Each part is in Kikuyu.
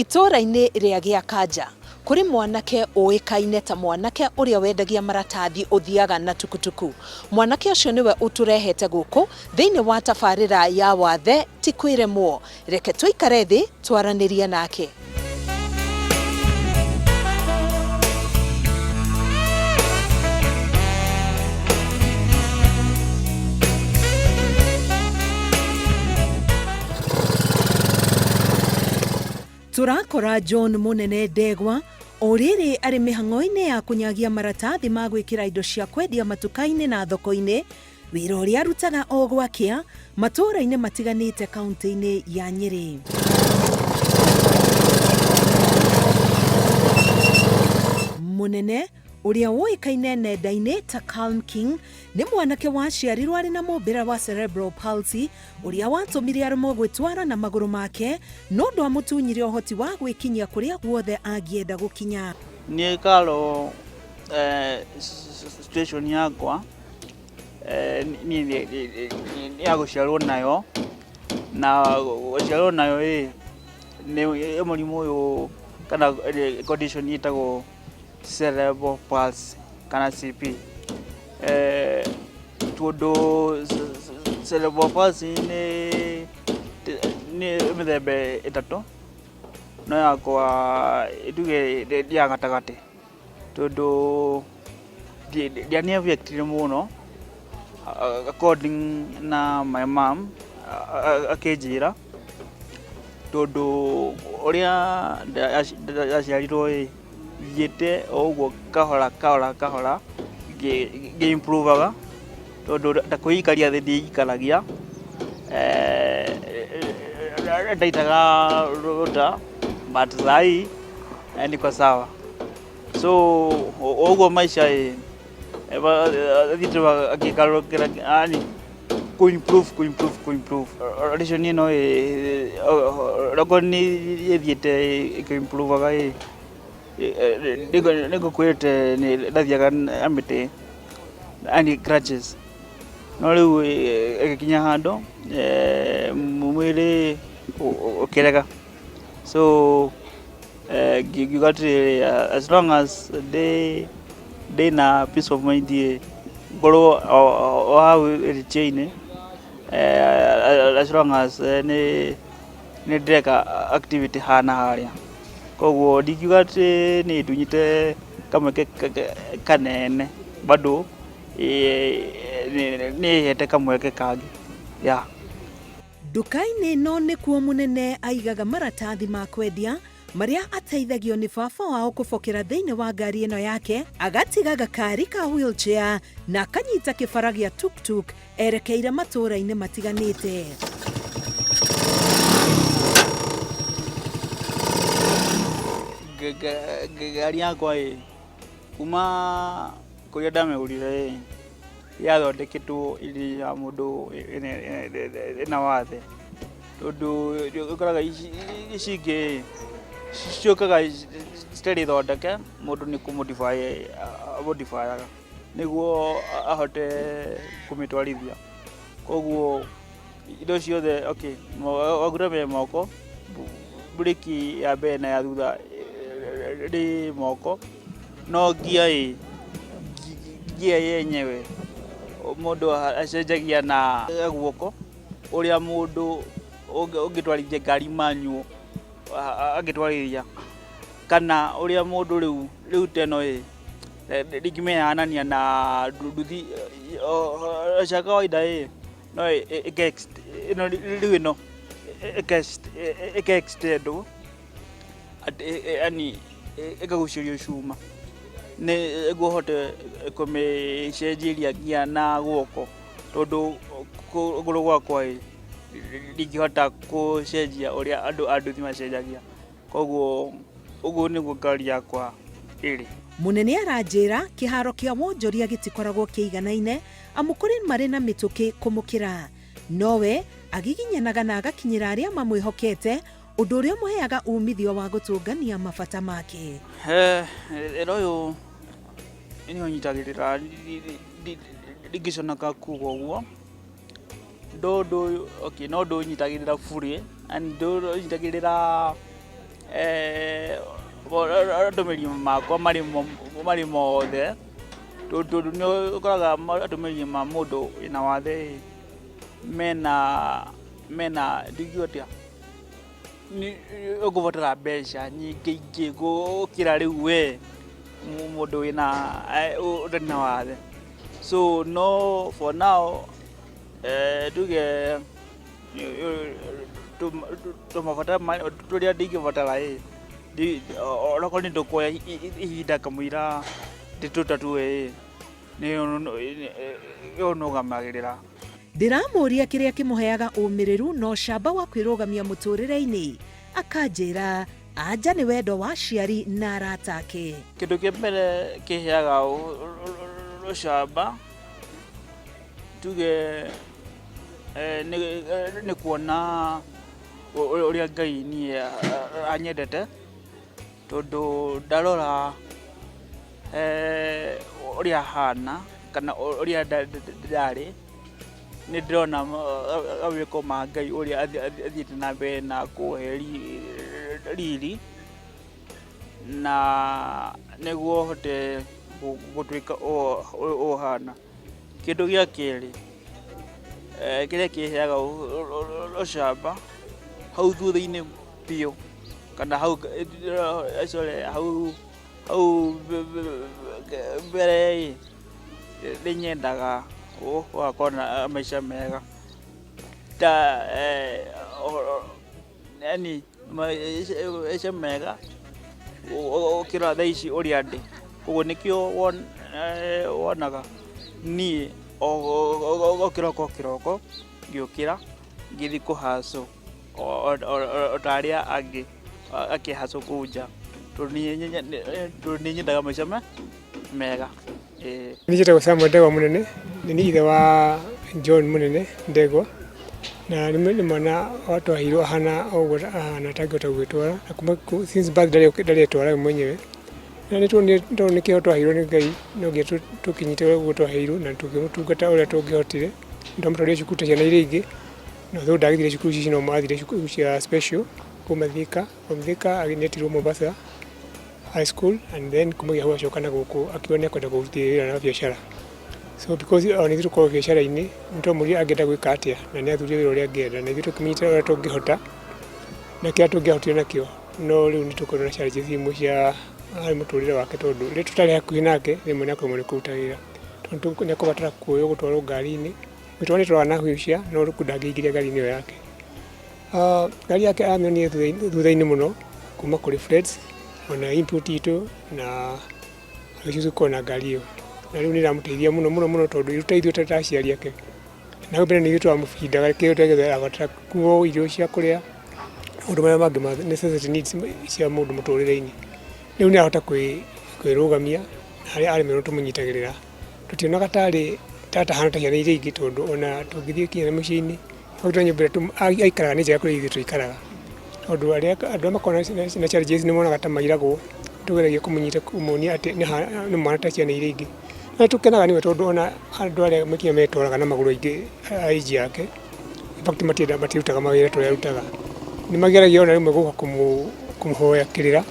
Itũũra-inĩ rĩa Gĩakanja kũrĩ mwanake ũĩkaine ta mwanake ũrĩa wendagia maratathi ũthiaga na tukutuku. Mwanake ũcio nĩwe ũtũrehete gũkũ thĩinĩ wa tabarĩra ya Wathe ti kwĩremwo. Reke tũikare thĩ twaranĩrie nake. Tũrakora John Mũnene Ndegwa o rĩrĩ arĩ mĩhang'o-inĩ ya kũnyagia maratathi ma gwĩkĩra indo cia kwendia matuka-inĩ na thoko-inĩ, wĩra ũrĩa arutaga o gwakĩa matũũra-inĩ matiganĩte kaunti-inĩ ya Nyĩrĩ. Mũnene ũrĩa ũĩkaine nenda-inĩ ta Calm King nĩ mwanake waciarirwo arĩ na mũmbĩre wa cerebral palsy ũrĩa watũmire aremwo gwĩtwara na magũrũ make, no ndwamũtunyire ũhoti wa gwĩkinyia kũrĩa guothe angĩenda gũkinya. Niĩ Karo situation yakwa niĩ nĩ ya gũciarwo nayo, na gũciarwo nayo ĩ, nĩ mũrimũ ũyũ kana condition ĩtagwo cerebral palsy kana CP. Tondũ cerebral palsy nĩ mĩthemba ĩtatũ, no yakwa tuge nĩ ya gatagatĩ, tondũ ndĩani affect ire mũno according na my mum akĩnjĩra, tondũ ũrĩa ndaciarirwo ĩ. Thiĩte o ũguo kahora kahora kahora ngĩ improve aga tondũ ta kwĩikaria thĩ ndiĩikaragia, ndaitaga rũta but sai niko sawa. So o ũguo maica ĩ thiĩte ngĩgarũrũkĩra yaani kũ improve kũ improve kũ improve. Condition ĩno ĩ okorwo nĩ ĩthiĩte ĩkĩ improve aga ĩ, nĩ ngũkwĩrĩte nĩ ndathiaga na mĩtĩ yaani crutches, no rĩu ĩgĩkinya handũ mwĩrĩ ũkĩrega so ngiuga atĩrĩrĩ as long as ndĩna peace of mind ĩ, ngorwo o hau wheelchair-inĩ as long as nĩ ndĩreka activity haha na harĩa. Koguo ndingiuga atĩ nĩ ĩndunyĩte kamweke kanene bado nĩ ĩhete kamweke kangĩ yeah. Nduka-inĩ ĩno nĩkuo mũnene aigaga maratathi ma kwendia marĩa ateithagio nĩ baba wao kũbokera thĩinĩ wa ngari ĩno yake, agatiga gakari ka wheelchair na akanyita kĩbara gĩa tuk-tuk erekeire matũũra-inĩ matiganĩte. Ngari yakwa ĩ, kuma kũrĩa ndamĩgũrire ĩ, yathondeketwo ĩrĩ ya mũndũ ĩna wathe, tondũ ũkoraga ici ingĩ ĩ, ciũkaga citarĩ thondeke, mũndũ nĩ kũ modify a modify aga nĩguo ahote kũmĩtwarithia. Koguo indo ciothe okay, maguta me moko, mburĩki ya mbere na ya thutha ĩ moko, no ngia ĩ, ngia yenyewe mũndũ acenjagia na guoko ũrĩa mũndũ ũngĩtwarithia ngari manual angĩtwarithia, kana ũrĩa mũndũ rĩu, rĩu ta ĩno ĩ, ndingĩmĩhanania na nduthi cia kawaida ĩ, no ĩno rĩu ĩno ĩka extend wo yaani ĩkagucĩrio cuma nĩguo ũhote kũmĩcenjeria nginya na guoko, tondũ kũgũrũ gwakwa ĩ, ndingĩhota gũcenjia ũrĩa andũ a nduthi macenjagia. Koguo ũguo nĩguo ngari yakwa ĩrĩ. Mũnene aranjĩra kĩharo kĩa wonjoria gĩtikoragwo kĩiganaine amu kũrĩ marĩ na mĩtũkĩ kũmũkĩra. Nowe agiginyanaga na agakinyĩra arĩa mamwĩhokete, ũndũ ũrĩa ũmũheaga umithio wa gũtũngania mabata make. Wĩra ũyũ nĩ ũnyitagĩrĩra ndingĩconoka kuga ũguo. Okay, no ndũnyitagĩrĩra burĩ, and ndũnyitagĩrĩra Atũmĩri makwa marĩ mothe, tondũ nĩ ũkoraga atũmĩri ma mũndũ wĩna wathe mena ndingiuga atĩa, ũkũbatara mbeca nyingĩ ingĩ gũkĩra rĩu we mũndũ wĩna ũtarĩ na wathe. So no for now, tuge tũmabata tũrĩa ndingĩbatara ĩ, onakorwo nĩ tũkuoya ihinda kamũira ndĩtũtatue ĩ, nĩ ũnũgamagĩrĩra. Ndĩramũria kĩrĩa kĩmũheaga ũmĩrĩru na ũcamba wa kwĩrũgamia mũtũrĩre-inĩ, akanjĩra anja nĩ wendo wa aciari na arata ake. Kĩndũ kĩa mbere kĩheaga ũcamba, tuge nĩ kuona ũrĩa Ngai niĩ anyendete, tondũ ndarora ũrĩa hana kana ũrĩa ndarĩ, nĩ ndĩrona mawĩko ma Ngai ũrĩa athiĩte na mbere na kũhe riri, na nĩguo hote gũtuĩka ũũ hana. Kĩndũ gĩa kerĩ kĩrĩa kĩheaga ũcamba, hau thutha-inĩ biũ, kana hau, sorry, hau mbere ĩ, nĩ nyendaga gũgakorwo na maica mega ta yani maica mega gũkĩra thaa ici ũrĩa ndĩ. Koguo nĩkĩo wonaga niĩ o kĩroko kĩroko ngĩũkĩra ngĩthiĩ kũhacũ o ta arĩa angĩ akĩhacũ kũu nja, tondũ nĩ nyendaga maica mega. Nĩ njĩtagwo Samuel Ndegwa Mũnene, nĩ niĩ ithe wa John Mũnene Ndegwa, na nĩ mwana twaheirwo ahana o ũguo ahana, atangĩhota gwĩtwara, na kuma since birth ndarĩ etwara we mwenyewe, na nĩ tuonire tondũ nĩ kĩheo twaheirwo nĩ Ngai, no nginya tũkĩnyite ũguo twaheirwo na tũkĩmũtungata ũrĩa tũngĩhotire. Nĩ twamũtwarire cukuru ta ciana iria ingĩ, na though ndagĩthire cukuru ici no athire cukuru cia special kuma Thika, from Thika nĩetirwo Mombasa High School, and then kumagia hau acoka na gũkũ akiuga nĩ ekwenda kũruta wĩra na biacara. So because ona ithuĩ tũkoragwo biacara-inĩ, nĩ twamũririe angĩenda gwĩka atĩa, na nĩ athurire wĩra ũrĩa angĩenda, na ithuĩ tũkĩmũnyitĩrĩra ũrĩa tũngĩhota na kĩrĩa tũngĩahotire nakĩo, no rĩu nĩ tũkoretwo na challenges imwe cia harĩ mũtũrĩre wake, tondũ rĩrĩa tũtarĩ hakuhĩ nake rĩmwe nĩ akoragwo nĩ kũruta wĩra, tondũ nĩ ekũbatara kuoywo gũtwarwo ngari-inĩ, gwĩtwarwo nĩ atwaraga na wheelchair, no rĩu ndangĩingĩria ngari-inĩ ĩyo yake. Ngari yake amĩonire thutha-inĩ mũno kuma kũrĩ friends ona input itũ, na agĩcoka gũkorwo na ngari ĩyo, na rĩu nĩ ĩramũteithia mũno mũno mũno, tondũ rĩu ta ithuĩ ta aciari ake, na hau mbere nĩ ithuĩ tũramũbindaga kĩrĩa gĩothe arabatara, nguo, irio cia kũrĩa, maũndũ marĩa mangĩ ma necessity needs cia mũndũ mũtũrĩre-inĩ. Rĩu nĩ arahota kwĩrũgamia, na harĩa aremerwo tũmũnyitagĩrĩra. Tũtionaga tarĩ tatahana ta ciana iria ingĩ, tondũ ona tũngĩthiĩ kinya mũciĩ-inĩ hau nyũmba ĩrĩa aikaraga nĩ njega kũrĩ ithuĩ tũikaraga, tondũ arĩa andũ arĩa makoragwo na challenges nĩ monaga ta mairagwo. Tũgeragia kũmũnyita, kũmuonia atĩ nĩ mwana ta ciana iria ingĩ, na tũkenaga nĩwe, tondũ ona andũ arĩa kinya metwaraga na magũrũ aingĩ a age yake, in fact matienda, matirutaga mawĩra ta ũrĩa arutaga. Nĩ mageragia ona rĩmwe gũka kũmũhoya kĩrĩra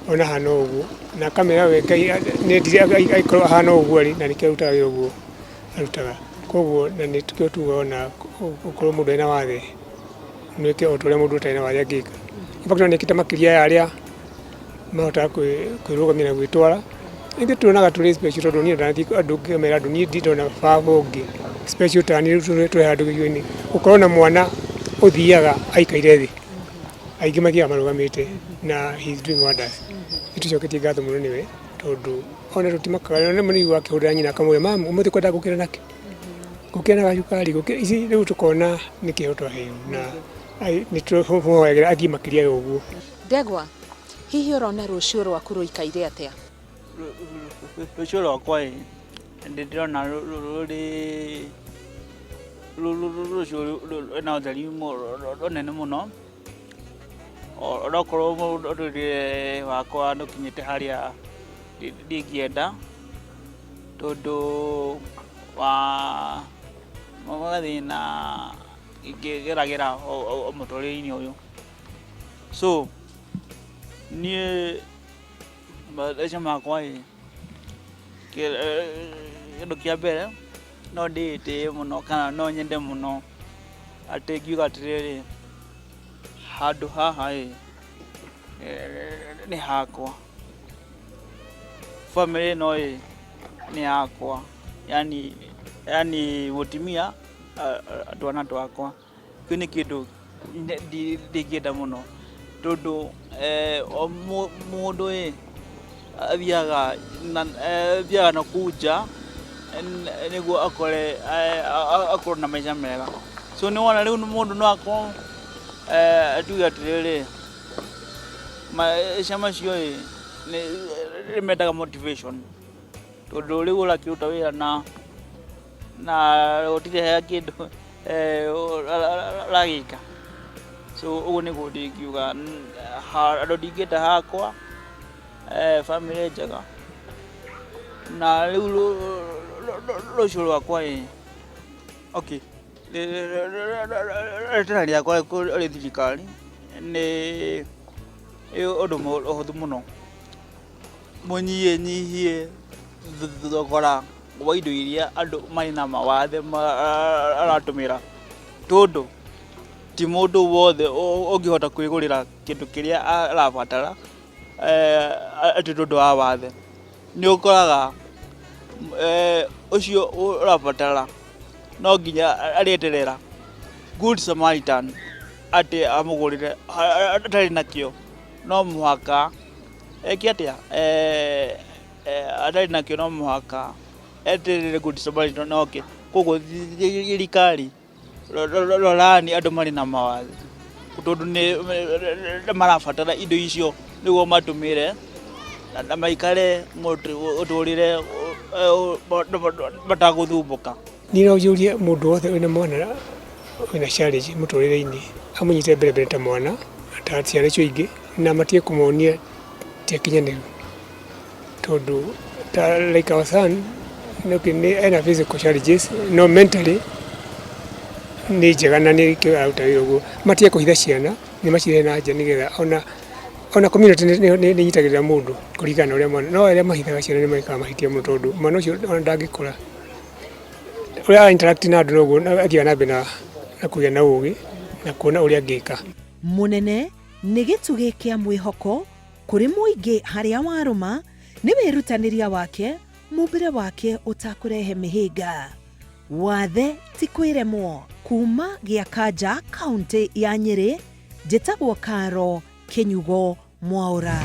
ona ahana ũguo, na akamera we Ngai nĩendire aikorwo ahana ũguo arĩ, na nĩkĩo arutaga wĩra ũguo arutaga. Koguo na nĩkĩo tugaga ona gũkorwo mũndũ ena wathe nĩke o ta ũrĩa mũndũ ũtarĩ na wathe angĩka. In fact ona nĩekĩte makĩria ya arĩa mahotaga kwĩrũgamia na gwĩtwara. Ithuĩ tuonaga tũrĩ special, tondũ niĩ ndanathiĩ andũ ngĩmera andũ niĩ ndirĩ ndona baba ũngĩ special ta niĩ twĩ handũ gĩcigo-inĩ, gũkorwo na mwana ũthiaga aikaire thĩ, aingĩ mathiaga marũgamĩte, na he is doing wonders. Nĩ tũcoketie ngatho mũno nĩwe, tondũ ona tũtimakaga, ona rĩmwe nĩ aiguaga akĩhũrĩra nyina akamwĩra, "Mum, ũmũthĩ kwenda ngũkĩra nakĩ? Ngũkĩra na gacukari, ngũkĩra ici." Rĩu tũkona nĩ kĩheo twaheirwo, na nĩ tũmũhoyagĩra athiĩ makĩria ya ũguo. Ndegwa, hihi ũrona rũciũ rwaku rũikaire atĩa? Rũciũ rwakwa ĩ, ndĩrona rũrĩ rũciũ rwĩna ũtheri mũnene mũno, onokorwo mũtũrĩre wakwa ndũkinyĩte harĩa ndingĩenda, tondũ wa mathĩna ngĩgeragĩra mũtũrĩre-inĩ ũyũ. So Niĩ maica makwa ĩ, kĩndũ kĩa mbere no ndĩĩtĩe mũno kana no nyende mũno atĩ ngiuga atĩrĩrĩ, handũ haha ĩ, nĩ hakwa. Bamĩrĩ ĩno ĩ, nĩ yakwa, yaani yaani mũtumia, twana twakwa. Kĩu nĩ kĩndũ ndingĩenda mũno tondũ mũndũ ĩ, athiaga athiaga nakũu nja nĩguo akore akorwo na maica mega. So nĩ wona rĩu mũndũ no akorwo tuge atĩrĩrĩ, maica macio ĩ, nĩ mendaga motivation tondũ rĩu ũrakĩruta wĩra na na gũtirĩ kĩndũ ũragĩka. So ũguo nĩguo ndingiuga handũ ndingĩenda hakwa, bamĩrĩ njega na rĩu rũciũ rwakwa ĩ, okay, rĩtana rĩakwa kũrĩ thirikari nĩ ũndũ mũhũthũ mũno. Mũnyihanyihie thogora wa indo iria andũ marĩ na mawathe maratũmĩra, tondũ ti mũndũ wothe ũngĩhota kwĩgũrĩra kĩndũ kĩrĩa arabatara atĩ nĩ ũndũ wa wathe. Nĩ ũkoraga ũcio ũrabatara no nginya arĩeterera Good Samaritan atĩ amũgũrĩre atarĩ nakĩo, no mũhaka eke atĩa? Atarĩ nakĩo no mũhaka eterere Good Samaritan oke. Koguo thirikari rorani andũ marĩ na mawathe tondũ nĩ marabatara indo icio nĩguo matũmĩre na maikare mũtũrĩre matagũthumbũka. Niĩ no njũrie mũndũ wothe wĩna mwana wĩna challenge mũtũrĩre-inĩ amũnyite mbere mbere ta mwana ta ciana icio ingĩ na matige kũmonia ti akinyanĩru tondũ ta like our son ena physical challenges no mentally nĩ njega na nĩkĩo araruta wĩra ũguo. Matige kũhitha ciana nĩ macirehe na nja nĩgetha ona ona community nĩ ĩnyitagĩrĩra mũndũ kũringana na ũrĩa mwana, no arĩa mahithaga ciana nĩ mekaga mahĩtia mũno tondũ mwana ũcio ona ndangĩkũra. Ũrĩa ara interact na andũ noguo athiaga na mbere na kũgĩa na ũgĩ na kuona ũrĩa angĩka. Mũnene nĩ gĩtugĩ kĩa mwĩhoko kũrĩ mũingĩ harĩa warũma nĩ wĩrutanĩria wake mũmbĩre wake ũtakũrehe mĩhĩnga. Wathe ti kwĩremwo. Kuma Gĩakanja kauntĩ ya Nyĩrĩ, njĩtagwo Karo Kĩnyugo Mwaũra.